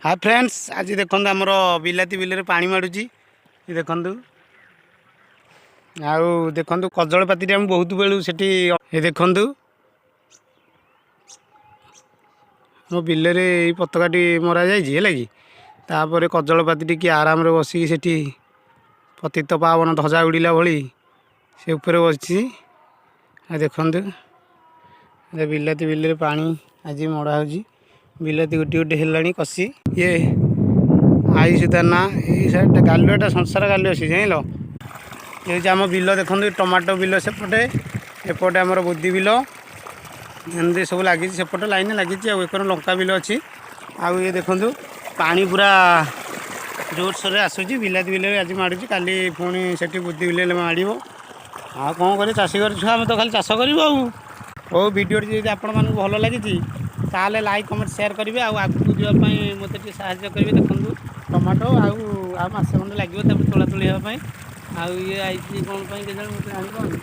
ହାଏ friends, ଆଜି ଦେଖନ୍ତୁ ଆମର ବିଲାତି ବିଲରେ ପାଣି ମାଡ଼ୁଛି। ଏ ଦେଖନ୍ତୁ, ଆଉ ଦେଖନ୍ତୁ କଜଳପାତିଟା ମୁଁ ବହୁତ ବେଳୁ ସେଠି। ଏ ଦେଖନ୍ତୁ, ଆମ ବିଲରେ ଏଇ ପତାକାଟି ମରାଯାଇଛି, ହେଲା କି? ତାପରେ କଜଳପାତି ଟିକେ ଆରାମରେ ବସିକି ସେଠି ପତିତ ପାବନ ଧ୍ୱଜା ଉଡ଼ିଲା ଭଳି ସେ ଉପରେ ବସିଛି। ଆଉ ଦେଖନ୍ତୁ, ଏ ବିଲାତି ବିଲରେ ପାଣି ଆଜି ମଡ଼ା ହେଉଛି। ବିଲାତି ଗୋଟି ଗୋଟି ହେଲାଣି କଷି। ଇଏ ଆଇସୁ ତା ନା। ଏଇ ସାଇଡ଼ଟା ଗାଲୁଆଟା, ସଂସାର ଗାଲୁଆ ସେ, ଜାଣିଲ? ଏ ହେଉଛି ଆମ ବିଲ। ଦେଖନ୍ତୁ, ଟମାଟୋ ବିଲ ସେପଟେ, ଏପଟେ ଆମର ବୋଦି ବିଲ। ଏମିତି ସବୁ ଲାଗିଛି, ସେପଟେ ଲାଇନ୍ ଲାଗିଛି। ଆଉ ଏକର ଲଙ୍କା ବିଲ ଅଛି। ଆଉ ଇଏ ଦେଖନ୍ତୁ, ପାଣି ପୁରା ଜୋରସୋରରେ ଆସୁଛି। ବିଲାତି ବିଲରେ ଆଜି ମାଡ଼ୁଛି, କାଲି ପୁଣି ସେଠି ବୋଦି ବିଲରେ ମାଡ଼ିବ। ଆଉ କ'ଣ କରିବେ? ଚାଷୀ ଘର ଛୁଆ ଆମେ ତ ଖାଲି ଚାଷ କରିବୁ। ଆଉ ହଉ, ଭିଡ଼ିଓଟି ଯଦି ଆପଣମାନଙ୍କୁ ଭଲ ଲାଗିଛି, ତାହେଲେ ଲାଇକ୍, କମେଣ୍ଟ, ସେୟାର କରିବେ ଆଉ ଆଗକୁ ଯିବା ପାଇଁ ମୋତେ ଟିକେ ସାହାଯ୍ୟ କରିବେ। ଦେଖନ୍ତୁ, ଟମାଟୋ ଆଉ ଆଉ ମାସେ ଖଣ୍ଡେ ଲାଗିବ ତାପରେ ତୋଳା ତୋଳି ହେବା ପାଇଁ। ଆଉ ଇଏ ଆଇଛି କ'ଣ ପାଇଁ କେଜାଣି, ମୁଁ ତ ଜାଣିପାରୁନି।